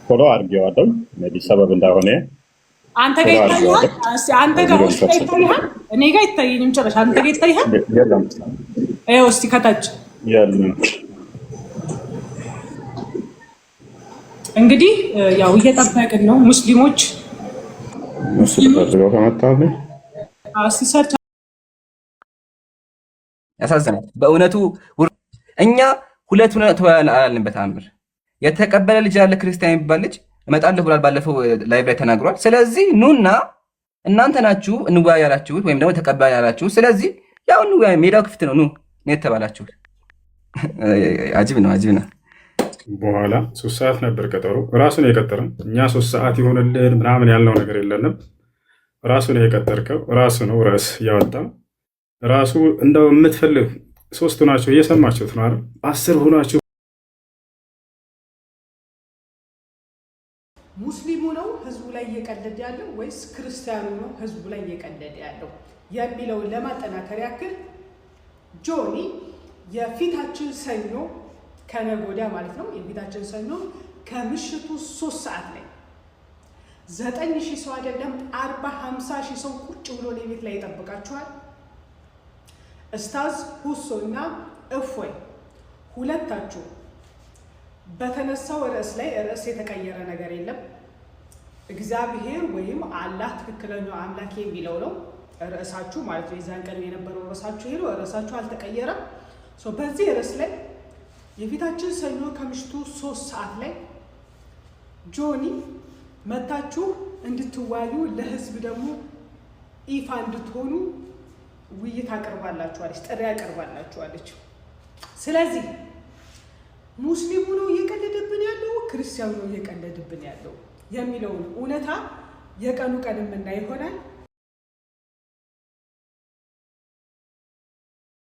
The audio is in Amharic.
Follow አድርጌዋለሁ። Maybe ሰበብ እንዳሆነ አንተ ጋር follow ይታይሃል? አድርጌዋለሁ። እስኪ አንተ ጋር ውስጥ ይታይሃል? እኔ ጋር አይታየኝም ጭራሽ። አንተ ጋር ይታይሃል? የለም። ይኸው እስኪ ከታች። የለም። እንግዲህ ያው እየጠበቅን ነው ሙስሊሞች። እሱ ተፈልገው ከመጣልኝ። እስኪ search ያሳዝናል በእውነቱ። እኛ ሁለት አላልንም። በተአምር የተቀበለ ልጅ ያለ ክርስቲያን የሚባል ልጅ እመጣለሁ ብሏል። ባለፈው live ላይ ተናግሯል። ስለዚህ ኑና እናንተ ናችሁ እንወያይ ያላችሁት ወይም ደግሞ ተቀባይ ያላችሁት። ስለዚህ ያው እንወያይ፣ ሜዳው ክፍት ነው። ኑ ነው የተባላችሁት። አጂብ ነው፣ አጂብ ነው። በኋላ 3 ሰዓት ነበር ቀጠሮ። ራሱ ነው የቀጠረን። እኛ 3 ሰዓት ይሆንልን ምናምን ያልነው ነገር የለንም። ራሱ ነው የቀጠርከው፣ ራሱ ነው ርዕስ ያወጣው ራሱ። እንደው የምትፈልግ ሶስቱ ናቸው፣ እየሰማችሁት ነው አይደል? 10 ሆናችሁ ሙስሊሙ ነው ህዝቡ ላይ እየቀለደ ያለው ወይስ ክርስቲያኑ ነው ህዝቡ ላይ እየቀለደ ያለው የሚለውን ለማጠናከር ያክል ጆኒ የፊታችን ሰኞ፣ ከነገ ወዲያ ማለት ነው። የፊታችን ሰኞ ከምሽቱ 3 ሰዓት ላይ 9,000 ሰው አይደለም 40 50 ሺህ ሰው ቁጭ ብሎ እኔ ቤት ላይ ይጠብቃችኋል። እስታዝ ሁሶ እና እፎይ ሁለታችሁ በተነሳው ርዕስ ላይ ርዕስ የተቀየረ ነገር የለም። እግዚአብሔር ወይም አላህ ትክክለኛው አምላክ የሚለው ነው ርዕሳችሁ ማለት ነው። የዛን ቀን የነበረው ርዕሳችሁ ይሄ ነው። ርዕሳችሁ አልተቀየረም። So በዚህ ርዕስ ላይ የፊታችን ሰኞ ከምሽቱ 3 ሰዓት ላይ ጆኒ መታችሁ እንድትወያዩ፣ ለህዝብ ደግሞ ይፋ እንድትሆኑ ውይይት አቅርባላችኋለች፣ ጥሪ አቅርባላችኋለች። ስለዚህ ሙስሊሙ ነው እየቀለደብን ያለው፣ ክርስቲያኑ ነው እየቀለደብን ያለው የሚለውን እውነታ የቀኑ ቀን የምናይ ይሆናል።